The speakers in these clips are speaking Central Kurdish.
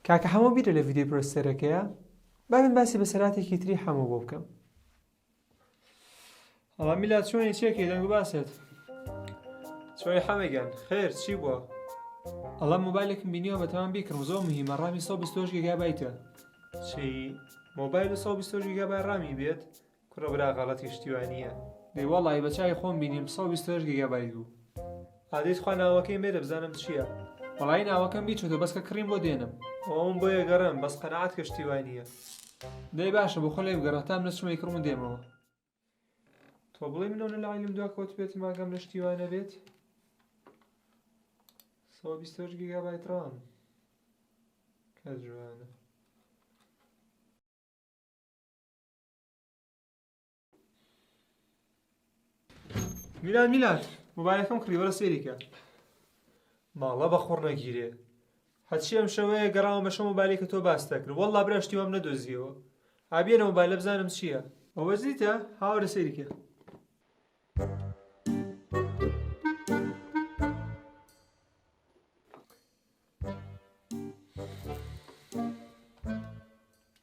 کاکە حەمۆ بیرە لە ڤیدیۆی processor ەکەیە؟ با من باسی بەسەراتێکی تری حەمۆ بۆ بکەم. ئەڵا میلاد چۆنی چێکی دەنگ و باسێت چۆنی حەمەگیان خێر چی بووە؟ ئەڵا مۆبایلێکم بینیوە بەتەمان بیکڕم زۆر مهمە ڕامی 128 گیگابایتە. چی؟ مۆبایل 128 گیگابایت ڕامی بێت؟ کوڕە برا غەڵەتی شتی وا نییە. دەی وەڵایی بە چاوی خۆم بینیم 128 گیگابایت بوو. ئادەی تخوا ناوەکەی مێرە بزانم چییە. وەڵایی ناوەکەم بیچۆتەوە بەس کە کڕیم بۆ دێنم. ئەوە من بۆیە گەڕێم بەس قەناعەت کە شتی وا نییە. دەی باشە بۆ خۆ لێ بگەڕێ هەتا من ئەچمەوە ئەیکڕم و دێمەوە. تۆ بڵێی من ئەونە لە عیلم دواکەوتبێتم ئاگام لە شتی وا نەبێت؟ 128 گیگابایت ڕام کە جوانە. میلاد میلاد مۆبایلەکەم کڕی وەرە سەیری کە ماڵە بە خۆڕ نەگیرێ هەرچی ئەم شەوەیە گەڕاوە بەشە مۆبایلی کە تۆ باس دەکرد وەڵڵا برا شتی وام نەدۆزیەوە ئابیێنە مۆبایلە بزانم چییە ئەوە زیتە هاوەرە سەیری کە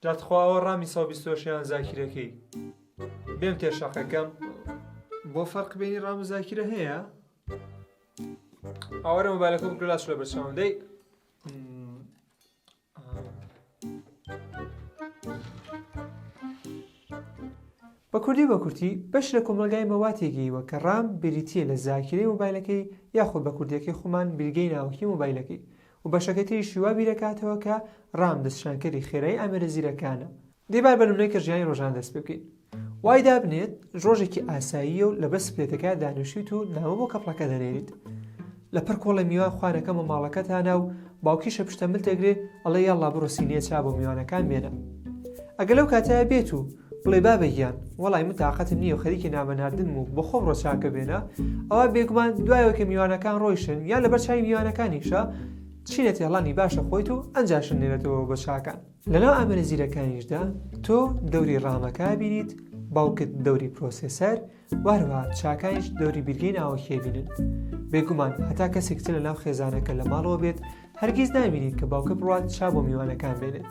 جا تخوا ئەوە ڕامی 128 یان زاکیرەکەی بێم تێ شەقەکەم بۆ فەرق بینی ڕام و زاکیرە هەیە ئاوەرە مۆبایلەکە بگرە لاچ لە بەرچاوم دەی بە کوردی و بە کورتی، بەش لە کۆمەڵگای ئێمە وا تێگەیوە کە ڕام بریتییە لە زاکیرەی مۆبایلەکەی یاخود بە کوردییەکەی خۆمان بیرگەی ناوەکی مۆبایلەکەی و بەشەکەی تریشی وا بیرەکاتەوە کە ڕام دەستنیشانکەری خێرایی ئامێرە زیرەکانە. دەی با بە نمونەیەک ژیانی ڕۆژانە دەست پێ بکەین. وای دابنێت ڕۆژێکی ئاساییە و لەبەر سپلێتەکە دانیشتویت و نامە بۆ couple ەکە دەنێریت. لەپڕ کۆڵێ میوان خوانەکەمە ماڵەکەتانە و باوکیشە پشتە مل دەگرێ ئەڵێ یاڵڵا بڕۆ سینیە چا بۆ میوانەکان بێنە. ئەگەر لەو کاتەیا بێت و بڵێ بابە گیان وەڵای من تاقەتم نییە و خەریکی نامە ناردنم و بۆ خۆم ڕۆ چاکە بێنە ئەوا بێگومان دوایەوە کە میوانەکان ڕۆیشن یان لەبەر چاوی میوانەکانیشە چینە تێڵانی باشە خۆیت و ئەنجاشن نێرێتەوە بۆ چاکان. لەناو ئامێرە زیرەکانیشدا تۆ دەوری ڕامەکە بینیت، باوکت دەوری processor و هەروەها چاکانیش دەوری بیرگەی ناوەکیە بینن. بێگومان هەتا کەسێک تر لەناو خێزانەکە لە ماڵەوە بێت هەرگیز نابینیت کە باوکە بڕوات چا بۆ میوانەکان بێنێت.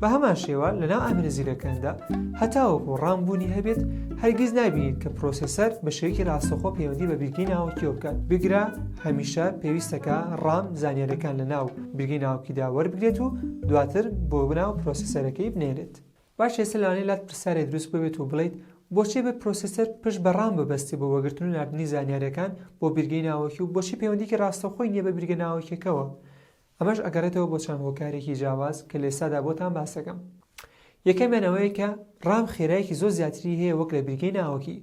بە هەمان شێوە لەناو ئامێرە زیرەکاندا هەتاوەکو ڕام بوونی هەبێت هەرگیز نابینیت کە processor بە شێوەیەکی ڕاستەوخۆ پەیوەندی بە بیرگەی ناوەکیەوە بکات، بگرە هەمیشە پێویستەکە ڕام زانیاریەکان لەناو بیرگەی ناوەکیدا وەربگرێت و دواتر بۆ ناو processor ەکەی بنێرێت. باشە ئێستا لەوانەیە لات پرسیارێک دروست ببێت و بڵێیت بۆچی بێ processor پشت بە ڕام ببەستێ بۆ وەرگرتن و ناردنی زانیاریەکان بۆ بیرگەی ناوەکی و بۆچی پەیوەندیکی ڕاستەوخۆی نیە بە بیرگە ناوەکیەکەوە؟ ئەمەش ئەگەڕێتەوە بۆ چەند هۆکارێکی جیاواز کە لە ئێستادا بۆتان باس دەکەم. یەکەمیان ئەوەیە کە ڕام خێرایەکی زۆر زیاتری هەیە وەک لە بیرگەی ناوەکی،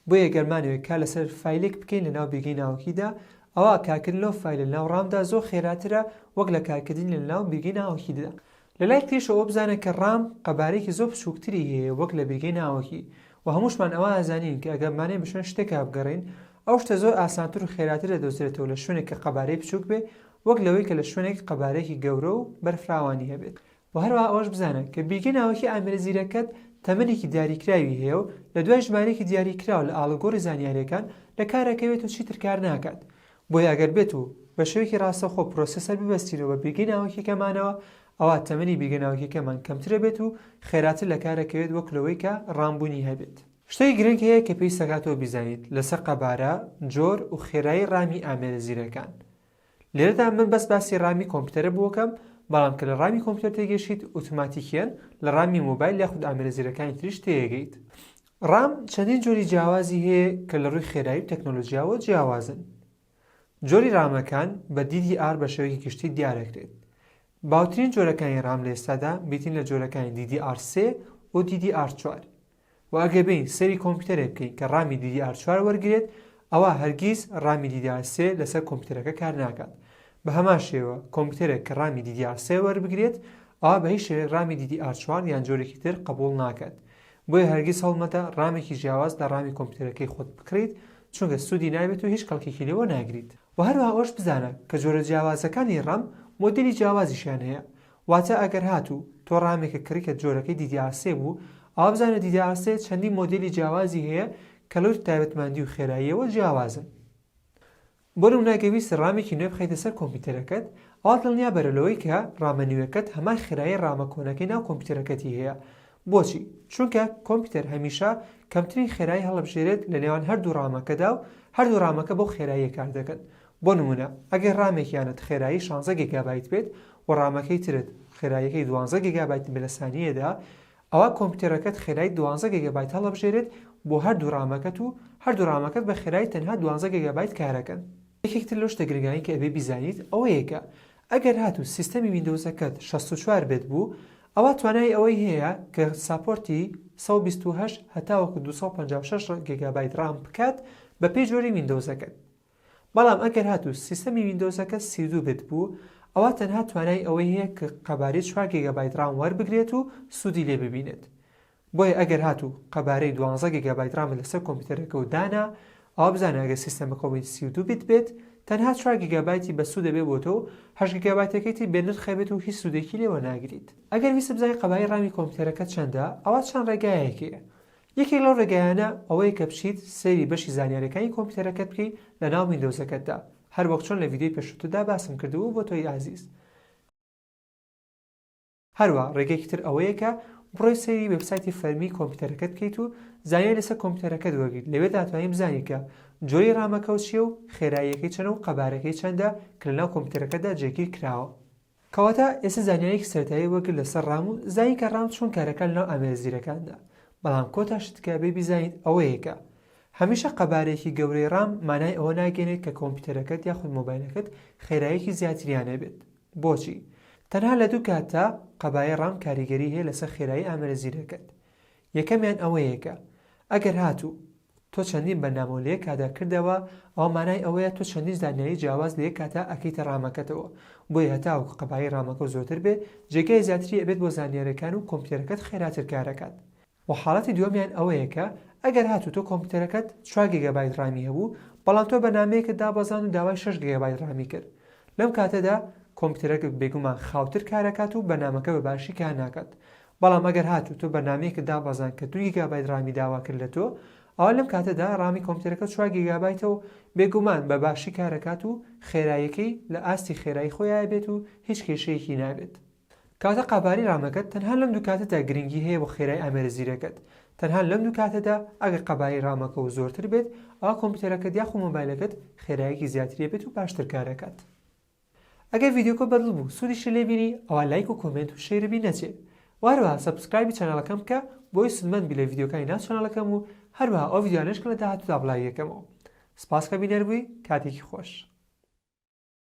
بۆیە گەر بمانەوێت کار لەسەر فایلێک بکەین لەناو بیرگەی ناوەکیدا ئەوا کارکردن لەو فایلە لەناو ڕامدا زۆر خێراترە وەک لە کارکردنی لەناو بیرگەی ناوەکیدا. لەلای تریشەوە ئەوە بزانە کە ڕام قەبارەیەکی زۆر بچووکتری هەیە وەک لە بیرگەی ناوەکی و هەمووشمان ئەوە ئەزانین کە ئەگەر بمانەوێت بە شوێن شتێکا بگەڕێین ئەو شتە زۆر ئاسانتر و خێراتر دەدۆزرێتەوە لە شوێنێک کە قەبارەی بچووک بێ وەک لەوەی کە لە شوێنێک قەبارەیەکی گەورە و بەرفراوانی هەبێت. وە هەروەها ئەوەش بزانە کە بیرگەی ناوەکی ئامێرە زیرەکەت تەمەنێکی دیاریکراوی هەیە و لە دوای ژمارەیەکی دیاریکراو لە ئاڵوگۆڕی زانیاریەکان لە کارەکەوێت و چیتر کار ناکات بۆیە ئەگەر بێت و بە شێوەیەکی ڕاستەوخۆ processor ببەستینەوە بە بیرگەی ناوەکیەکەمانەوە ئەوا تەمەنی بیرگە ناوەکیەکەمان کەمترەبێت و خێراتر لە کارەکەوێت وەک لەوەی کە ڕام بوونی هەبێت. شتێکی گرنگ هەیە کە پێویستەکات تۆ بیزانیت لەسەر قەبارە، جۆر و خێرایی ڕامی ئامێرە زیرەکان. لێرەدا من بەس باسی ڕامی کۆمپیوتەرە بۆکەم، بەڵام کە لە ڕامی کۆمپیوتەر تێگەشتیت ئوتوماتیکیەن لە ڕامی مۆبایل یاخود ئامێرە زیرەکانی تریش تێگەیت. ڕام چەندین جۆری جیاوازی هەیە کە لە ڕووی خێرایی و تەکنۆلۆجیاوە جیاوازن. جۆری ڕامەکان بە DDR بە شێوەیەکی گشتی دیارەکرێت. باوترین جۆرەکانی ڕام لە ئێستادا بریتین لە جۆرەکانی DDR3 و DDR4. وە ئەگەر بێین سەیری کۆمپیوتەرێک بکەین کە ڕامی DDR4 وەرگرێت ئەوا هەرگیز ڕامی DDR3 لەسەر کۆمپیوتەرەکە کار ناکات. بە هەمان شێوە کۆمپیوتەرێک کە ڕامی DDR3 وەربگرێت ئەوا بە هیچ شێوەیەک ڕامی DDR4 یان جۆرێکی تر قبوڵ ناکات. بۆیە هەرگیز هەوڵمەدە ڕامێکی جیاواز لە ڕامی کۆمپیوتەرەکەی خۆت بکڕیت چونکە سوودی نابێت و هیچ کەڵکێکی لێ وەرناگریت. وە هەروەها ئەوەش بزانە کە جۆرە جیاوازەکانی ڕام مۆدێلی جیاوازیشیان هەیە واتە ئەگەر هاتوو تۆ ڕامێکت کڕی کە جۆرەکەی DDR3 بوو ئەوا بزانە DDR3 چەندین مۆدێلی جیاوازی هەیە کە لەرووی تایبەتمەندی و خێراییەوە جیاوازن. بۆ نمونە گەر ویستت ڕامێکی نوێ بخەیتە سەر کۆمپیوتەرەکەت. ئەوا دڵنیابەرە لەوەی کە ڕامە نوێکەت هەمان خێرایی ڕامە کۆنەکەی ناو کۆمپیوتەرەکەتی هەیە. بۆچی؟ چونکە کۆمپیوتەر هەمیشە کەمترین خێرایی هەڵەبژێرێت لە نێوان هەردوو ڕامەکەدا و هەردوو ڕامەکە بەو خێراییە کار دەکەن. بۆ نموونە ئەگەر ڕامێکیانت خێرایی شانزە گێگابایت بێت و ڕامەکەی ترت خێراییەکەی دوانزە گێگابایت بێت لە سانییەدا، ئەوا کۆمپیوتەرەکەت خێرای دوانزە گێگابایت هەڵەبژێرێت بۆ هەردوو ڕامەکەت و هەردوو ڕامەکەت بە خێرایی تەنها دوانزە گێگابایت کارەکەن. یەکێک تر لەو شتە گرنگانەی کە ئەبێ بیزانیت ئەوەیە کە ئەگەر هاتوو سیستەمی ویندۆزەکەت 64 بت بوو ئەوا توانای ئەوەی هەیە کە support ی 128 هەتاوەکو 256 گێگابایت ڕام بکات بەپێی جۆری ویندۆزەکەت. بەڵام ئەگەر هاتوو سیستەمی ویندۆزەکە 32 بت بوو ئەوا تەنها توانای ئەوەی هەیە کە قەبارەی چوار گێگابایت ڕام وەربگرێت و سوودی لێ ببینێت. بۆیە ئەگەر هاتوو قەبارەی دوانزە گێگابایت ڕامت لەسەر کۆمپیوتەرەکەو دانا ئەوا بزانە ئەگەر سیستەمەکە وین 32 بت بێت تەنها چوار گێگابایتی بەسوود دەبێت بۆ تۆ و هەشت گێگابایتەکەی تر بێ نرخ ئەبێت و هیچ سوودێکی لێ وەرناگریت. ئەگەر ویستت بزانی قەبارەی ڕامی کۆمپیوتەرەکەت چەندە ئەوا چەند ڕێگایەک هەیە. یەکێک لەو ڕێگایانە ئەوەیە کە بچیت سەیری بەشی زانیاریەکانی کۆمپیوتەرەکەت بکەیت لەناو ویندۆزەکەتدا هەروەک چۆن لە ڤیدیۆی پێشووتردا باسم کردبوو بۆ تۆی ئازیز. هەروا ڕێگەیەکی تر ئەوەیە کە بڕۆی سەیری وێبسایتی فەرمی کۆمپیوتەرەکەت بکەیت و زانیاری لەسەر کۆمپیوتەرەکەت وەرگریت لەوێدا ئەتوانی بزانیت کە جۆری ڕامەکەو چییە و خێراییەکەی چەنە و قەبارەکەی چەندە کە لەناو کۆمپیوتەرەکەتدا جێگیر کراوە. کەواتە ئێستا زانیاریەکی سەرەتایی وەرگر لەسەر ڕام و زانی کە ڕام چۆن کارەکات لەناو ئامێرە زیرەکاندا بەڵام کۆتا شت کە ئەبێ بیزانیت ئەوەیە کە هەمیشە قەبارەیەکی گەورەی ڕام مانای ئەوە ناگەیەنێت کە کۆمپیوتەرەکەت یاخود مۆبایلەکەت خێراییەکی زیاتریان هەبێت بۆچی؟ تەنها لە دوو کاتدا قەبارەی ڕام کاریگەری هەیە لەسەر خێرایی ئامێرە زیرەکەت یەکەمیان ئەوەیە کە ئەگەر هاتوو تۆ چەندین بەرنامەو لەیەک کاتا کردەوە ئەوە مانای ئەوەیە تۆ چەندین زانیاری جیاواز لەیەک کاتا ئەکەیتە ڕامەکەتەوە بۆیە هەتاوەکو قەبارەی ڕامەکەو زۆرتر بێ جێگای زیاتری ئەبێت بۆ زانیارەکان و کۆمپیوتەرەکەت خێراتر کارەکات وە حاڵەتی دووەمیان ئەوەیە کە ئەگەر هاتوو تۆ کۆمپیوتەرەکەت چوار گێگابایت ڕامی هەبوو بەڵام تۆ بەرنامەیەکت دابەزاند و داوای شەش گێگابایت ڕامی کرد لەم کاتەدا کۆمپیوتەرەکەت بێگومان خاوتر کارەکات و بەرنامەکە بە باشی کار ناکات بەڵام ئەگەر هاتوو تۆ بەرنامەیەکت دابەزاند کە دوو گیگابایت ڕامی داوا کرد لە تۆ ئەوا لەم کاتەدا ڕامی کۆمپیوتەرەکە چوار گیگابایتە و بێگومان بە باشی کارەکات و خێراییەکەی لە ئاستی خێرایی خۆیایە بێت و هیچ کێشەیەکی نابێت. کەواتە قەبارەی ڕامەکەت تەنها لەم دوو کاتەدا گرنگی هەیە بۆ خێرای ئامێرە زیرەکەت تەنها لەم دوو کاتەدا ئەگەر قەبارەی ڕامەکە و زۆرتر بێت ئەوا کۆمپیوتەرەکەت یاخود مۆبایلەکەت خێرایەکی زیاتری ئەبێت و باشتر کارەکات. ئەگەر ڤیدیۆکە بەدڵ بوو سوودیشت لێ بینی ئەوا لایک و comment و share بیر نەچێ وە هەروەها subscribe ی channel ەکەم بکە بۆی سوودمەند بی لە ڤیدیۆکانی ناو channel ەکەم و هەروەها ئەو ڤیدیۆانەش کە لە داهاتوودا بڵاوی ئەکەمەوە سپاس کە بینەر بووی کاتێکی خۆش.